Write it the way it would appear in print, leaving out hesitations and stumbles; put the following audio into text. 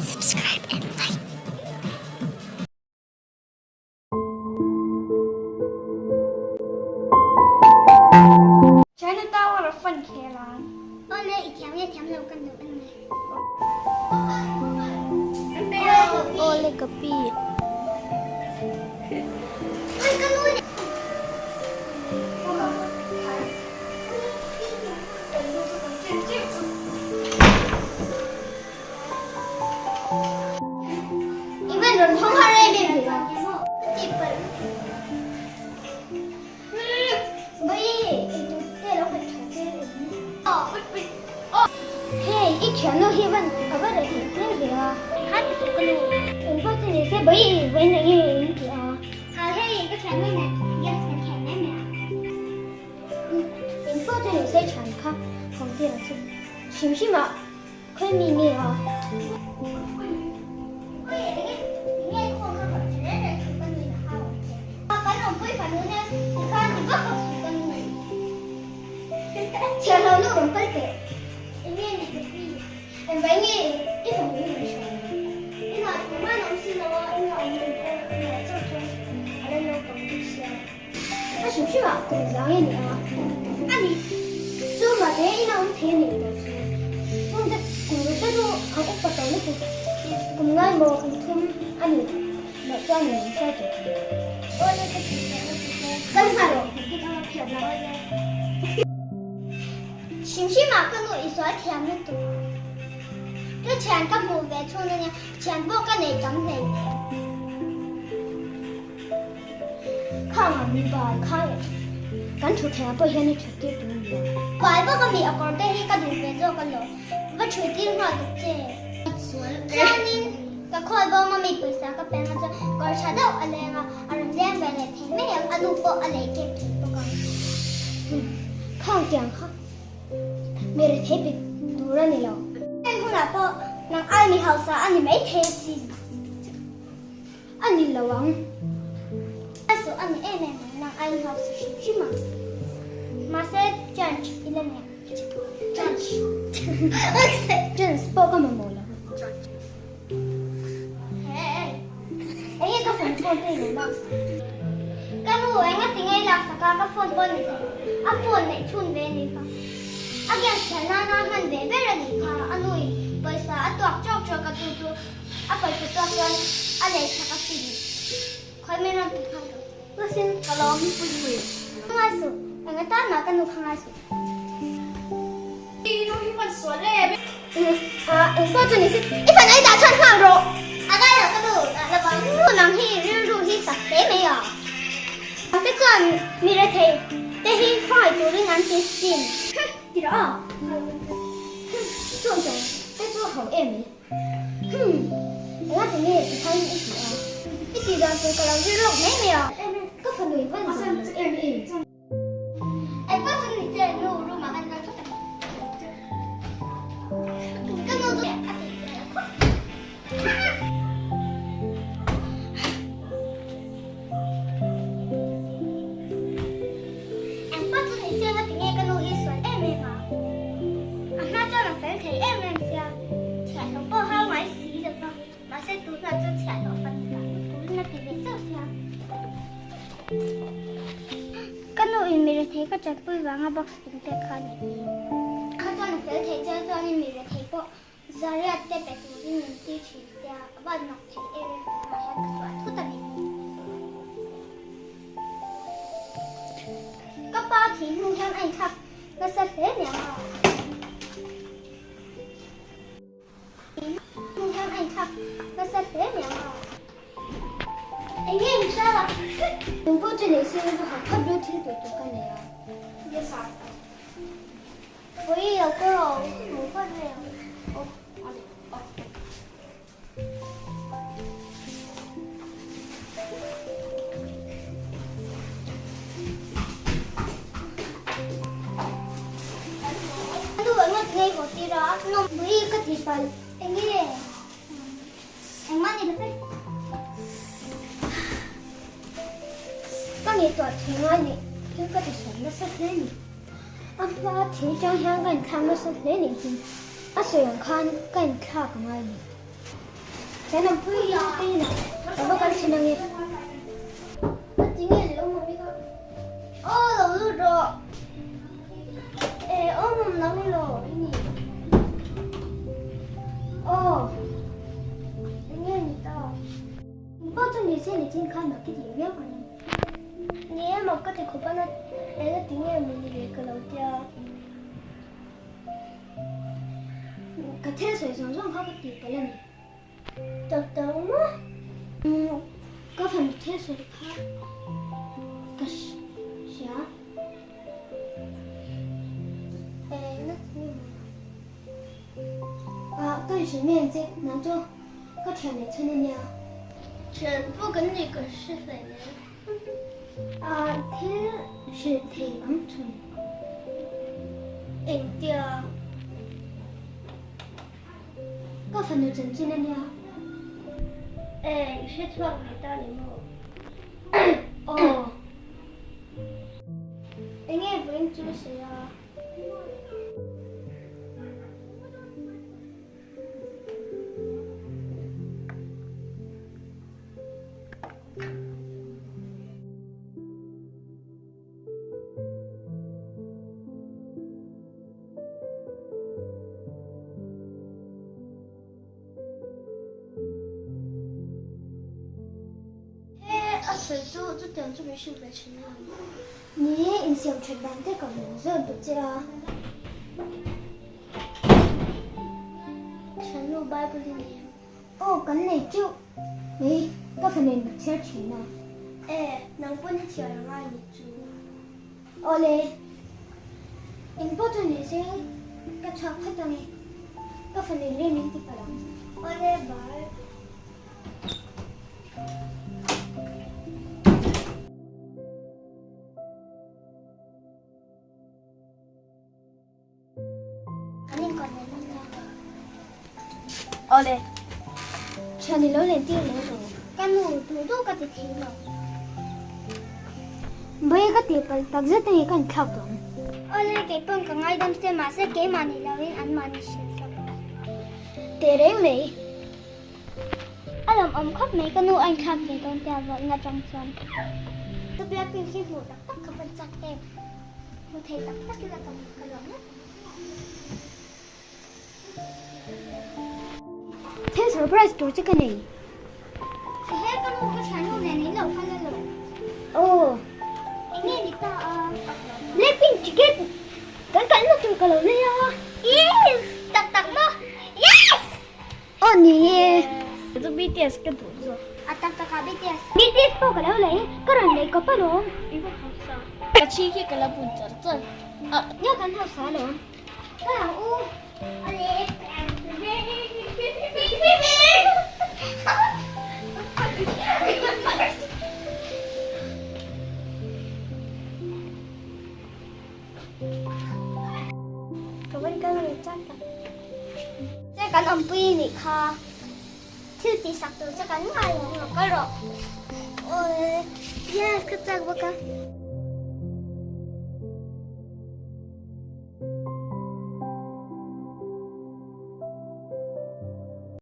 Subscribe and like. China Tower a fan khel ang. Awle i thiam nge thiam lo kan duh a ni. Awle ka pi. I van rawn hawng har em em ve a. Hei i thiannu hi van a va reh theih hmel ve a. Eng pawh chu ni se bawi i vawiin eng nge in tih a. Eng pawh chu ni se thian kha hawng tir ang che. Hrim hrim ah Khawi mi nge a? A hrim hrim ah kum zang i ni a. A ni. Chu mahse ina awm thei a nih tawh chu. Chungte kum rute chu an upa tawh lutuk. Kum ngai maw kum thum a nih loh chuan min hruai tawh thei. Awle ka tih tawh a ti che. Kal nghal rawh kum thum anga phiat na. Awle. Hrim hrim ah ka nu i sual thiam lutuk. Ka thian ka hmuh ve chhun ania thian pawh ka nei tam hlei nen. Khang a mi bai kha e. Kan thu thei ah pawh hian i thut tir tur a ni a. Bai bawk a mi a kawr te hi ka duh ve zawk alawm. Va thut tir nghal tuk che. Chuanin ka khawl bawm a mi pawisa ka peng a chuan kawr tha deuh a leng a, a rawn leng ve leh thei mai ang, a nu pawh a lei kep thei bawk ang. Khang tiang kha mi rethei pe tur a ni lo. Heng hunah pawh nang ai mi hausa a ni mai thei asin. A ni lo ang. A suh a ni em em ang, nang a inhau sa hrim hrim ang. Mahse chance i la nei ang. Chance. Chance pawh ka mamawh lo. Hey, enge ka phone phone te i lo lak sak? Ka nu enga ti ngei lak sak a, ka phone pawh ni thei lo. A phone neih chhun ve a nih kha. A game chhiar nana hman ve ber a nih kha. A nu in pawisa a tuak tawk tawk a chu chu. A pawisa tuak chuan a lei chak a sin. Khawi mai rawn ti nghal rawh. Ka sin ka lawm pui pui. Ka ngai suh. Eng atan mah ka nu kha ngai suh. I nu hi hman sual em? Eng pawh chu ni se. I fan ei dah chhan nghal rawh. A ngai lo ka nu dah lo vang. Nu nang hi rilru hi sak hle mai a. Te chuan mi rethei te hi khawngaih turin an ti sin. Ti rawh a. Chuan chuan te chu ho em mai. Hmm, enga ti nge ti khan i ti a? I tih dan tur ka lo zir lawk mai mai a. Ka fanu i van zan chu em em. Eng pawh chu ni che nu room ah kan kal phawt ang. Ka nu chu a tih che a khawp. Eng pawh chu ni se enga ti nge ka nu hi sual em em a? A hma chuan a fel thei em em sia. Chhiahhlawh pawh hau ngai si lo va, mahse tunah chuan chhiahhlawh fan dah lut turin a ti ve chauh sia. Ka nu in mi rethei ka chatpui vanga box min pek kha a ni. Kha chuan a fel thei chiah chuanin mi rethei pawh Zariat te pe turin min ti thin sia, a van mak thei em em tunah hian ka chhuah thut a ni. Ka pa thih hnu hian a inthlak nasa hle nia. Hnu hian a inthlak nasa hle nia. Eng nge ni hria la? Eng pawh chu nei se ka han phawt ber thil tih tur ka nei a. Yes sir. Pui lo ka rawh hmu phawt ve ang. Nu eng nge haw tir a? Pui ka ti palh. Eng nge? Engmah ni lo ve. Ka ngaihtuah thei ngai nih thil ka ti sawi nasa hle ni. A hma thil chang hian ka inthlak nasa hle nih hi. A sawi ang khan ka inthlak a ngai ni. Kan awmpui hi te inah ka va kal chhin ange. Ka ti nge le awm awm i kha. Aw lo lut rawh. E awm awm nang i lo i ni. Aw enge ni ta. Pawh chu ni se ni chin khan mak i tih viau ka ring. Ni e mak ka ti khawp a na eng ti nge maw ni le ka lo tia. Ka thil sawi zawng zawng kha ka tih palh a ni. Tak tak maw? Ka fanu thil sawi kha ka hria. Eng na ti nge maw? Ah, ka inhrilh mai ang che, nang chu ka thian leh chhan a nia. Thian pawh kan nih ka hre hlei nen. Ah, thil hrilh thei ang chhun. Engtia? Ka fanu chanchin a nia. E, i hre chhuak ve ta ni maw? Aw. Enge vawiin chu i sawi a? He a sawi chu chutiang chu min hrilh ve thin a. Ni e, insiam that dan te ka rawn zawt duh che a. Thiannu Bible i nei em? Aw, kan nei teuh mai, ka fanu in ka chhiar thin a. E, nang pawn i chhiar a ngai ni chu. Awle, eng pawh chu ni se ka chhuak phawt ang e, ka fanu in rem min ti palh ang. Awle, bye. An inkawt leh nan lak a. Awle, thian i lo len tir leh lo. Ka nu duh duh ka ti thei lo. Bawi ka tih palh tak zet a ni ka inthlak tawh ang. Awle, kei pawn ka ngaidam se mahse keimah ni loin anmahni hrilh sak ang. Teh reng mai. A lawmawm khawp mai ka nu a inthlak ve dawn tia vawlhna atang chuan. Ka Blackpink hi hmuh tak tak ka van chak em. Hmu thei tak tak ila ka ka lawm ngawt ang. Thil surprise tur che ka nei. Ehe ka nu ka thiannu nen in lo kal alo. Aw. Enge ni ta a. Blackpink ticket kan kalna tur ka lo nei a. Yes! Tak tak maw? Yes! Aw ni e. Chu BTS ka duh zawk. A tak tak ah BTS. BTS pawh ka lo lei, ka rawn lei kawp alawm. I va hausa. Ka chhi khi ka la bun char char. Nia kan hausa alawm. Ka ang u. Ale. Ka van kal ve chak tak. Che kan awmpui nih kha thil tih sak tur che kan ngai ang lo kal rawh. Aw yes ka chak bawk a.